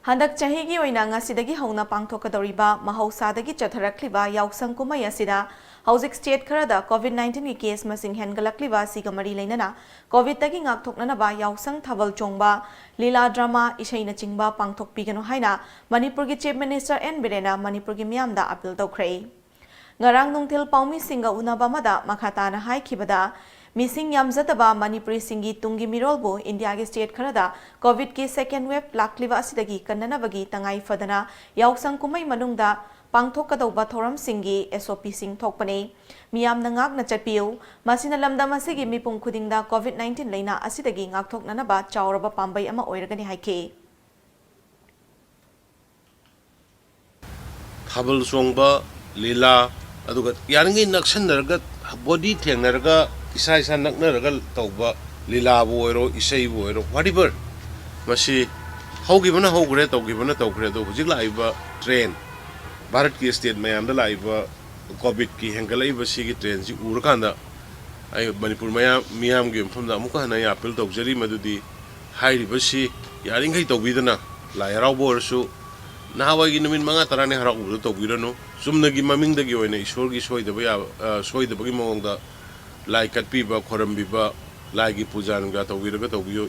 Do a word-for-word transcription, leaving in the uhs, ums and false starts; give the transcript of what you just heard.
ꯍꯟꯗꯛ ꯆꯍꯤꯒꯤ ꯑꯣꯏꯅ ꯉꯁꯤꯗꯒꯤ ꯍꯧꯅ ꯄꯥꯡꯊꯣꯛꯀꯗꯧꯔꯤꯕ ꯃꯍꯧꯁꯥꯗꯒꯤ ꯆꯠꯊꯔꯛꯂꯤꯕ ꯌꯥꯎꯁꯪ ꯀꯨꯝꯍꯩ ꯑꯁꯤꯗ ꯍꯧꯖꯤꯛ state ꯈꯔꯗ COVID nineteenꯒꯤ case ꯃꯁꯤꯡ ꯍꯦꯟꯒꯠꯂꯛꯂꯤꯕ ꯑꯁꯤꯒ ꯃꯔꯤ ꯂꯩꯅꯅ COVIDꯇꯒꯤ ꯉꯥꯛꯊꯣꯛꯅꯅꯕ ꯌꯥꯎꯁꯪ ꯊꯥꯕꯜ ꯆꯣꯡꯕ, ꯂꯤꯂꯥ drama, ꯏꯁꯩꯅꯆꯤꯡꯕ ꯄꯥꯡꯊꯣꯛꯄꯤꯒꯅꯨ ꯍꯥꯏꯅ ꯃꯅꯤꯄꯨꯔꯒꯤ Chief Minister N ꯕꯤꯔꯦꯟꯅ ꯃꯅꯤꯄꯨꯔꯒꯤ ꯃꯤꯌꯥꯝꯗ appeal ꯇꯧꯈ꯭ꯔꯦ꯫ ꯉꯔꯥꯡ ꯅꯨꯡꯊꯤꯜ ꯄꯥꯎꯃꯤꯁꯤꯡꯒ ꯎꯅꯕ ꯑꯃꯗ ꯃꯈꯥ ꯇꯥꯅ ꯍꯥꯏꯈꯤꯕꯗ, ꯃꯤꯁꯤꯡ ꯌꯥꯝꯖꯗꯕ ꯃꯅꯤꯄꯨꯔꯤꯁꯤꯡꯒꯤ ꯇꯨꯡꯒꯤ ꯃꯤꯔꯣꯜꯕꯨ ꯏꯟꯗꯤꯌꯥꯒꯤ state ꯈꯔꯗ COVIDꯀꯤ second wave ꯂꯥꯛꯂꯤꯕ ꯑꯁꯤꯗꯒꯤ ꯀꯟꯅꯅꯕꯒꯤ ꯇꯉꯥꯏ ꯐꯗꯅ ꯌꯥꯎꯁꯪ ꯀꯨꯝꯍꯩ ꯃꯅꯨꯡꯗ ꯄꯥꯡꯊꯣꯛꯀꯗꯧꯕ ꯊꯧꯔꯝꯁꯤꯡꯒꯤ SOPꯁꯤꯡ ꯊꯣꯛꯄꯅꯤ꯫ ꯃꯤꯌꯥꯝꯅ ꯉꯥꯛꯅ ꯆꯠꯄꯤꯌꯨ꯫ ꯃꯁꯤꯅ ꯂꯝꯗꯝ ꯑꯁꯤꯒꯤ ꯃꯤꯄꯨꯝ ꯈꯨꯗꯤꯡꯗ COVID nineteen ꯂꯩꯅꯥ ꯑꯁꯤꯗꯒꯤ ꯉꯥꯛꯊꯣꯛꯅꯅꯕ ꯆꯥꯎꯔꯕ ꯄꯥꯝꯕꯩ ꯑꯃ ꯑꯣꯏꯔꯒꯅꯤ ꯍꯥꯏꯈꯤ꯫ ꯊꯥꯕꯜ ꯆꯣꯡꯕ, ꯂꯤꯂꯥ, ꯑꯗꯨꯒ ꯌꯥꯔꯤꯉꯩ ꯅꯛꯁꯟꯅꯔꯒ, body ꯊꯦꯡꯅꯔꯒ, ꯏꯁꯥ ꯏꯁꯥ ꯅꯛꯅꯔꯒ ꯇꯧꯕ ꯂꯤꯂꯥꯕꯨ ꯑꯣꯏꯔꯣ, ꯏꯁꯩꯕꯨ ꯑꯣꯏꯔꯣ, whatever, ꯃꯁꯤ ꯍꯧꯈꯤꯕꯅ ꯍꯧꯈ꯭ꯔꯦ, ꯇꯧꯈꯤꯕꯅ ꯇꯧꯈ꯭ꯔꯦ꯫ ꯑꯗꯣ ꯍꯧꯖꯤꯛ ꯂꯥꯛꯏꯕ trend, ꯚꯥꯔꯠꯀꯤ state ꯃꯌꯥꯝꯗ ꯂꯥꯛꯏꯕ COVIDꯀꯤ ꯍꯦꯟꯒꯠꯂꯛꯏꯕ ꯁꯤꯒꯤ trendꯁꯤ ꯎꯔꯀꯥꯟꯗ, ꯑꯩ ꯃꯅꯤꯄꯨꯔ ꯃꯌꯥꯝ, ꯃꯤꯌꯥꯝꯒꯤ ꯃꯐꯝꯗ ꯑꯃꯨꯛꯀ ꯍꯟꯅ ꯑꯩ appeal ꯇꯧꯖꯔꯤ, ꯃꯗꯨꯗꯤ ꯍꯥꯏꯔꯤꯕꯁꯤ ꯌꯥꯔꯤꯈꯩ ꯇꯧꯕꯤꯗꯅ, ꯂꯥꯏ ꯍꯔꯥꯎꯕ ꯑꯣꯏꯔꯁꯨ, ꯅꯍꯥꯟꯋꯥꯏꯒꯤ ꯅꯨꯃꯤꯠ ꯃꯉꯥ ꯇꯔꯥꯅꯤ ꯍꯔꯥꯎꯕꯗꯣ ꯇꯧꯕꯤꯔꯅꯨ꯫ ꯆꯨꯝꯅꯒꯤ ꯃꯃꯤꯡꯗꯒꯤ ꯑꯣꯏꯅ ꯏꯁꯣꯔꯒꯤ ꯁꯣꯏꯗꯕ ꯌꯥꯕ, ꯑ, ꯁꯣꯏꯗꯕꯒꯤ ꯃꯑꯣꯡꯗ ꯂꯥꯏ ꯀꯠꯄꯤꯕ, ꯈꯣꯏꯔꯝꯕꯤꯕ, ꯂꯥꯏꯒꯤ ꯄꯨꯖꯥ ꯅꯨꯡꯖꯥ ꯇꯧꯕꯤꯔꯒ ꯇꯧꯕꯤꯌꯨ꯫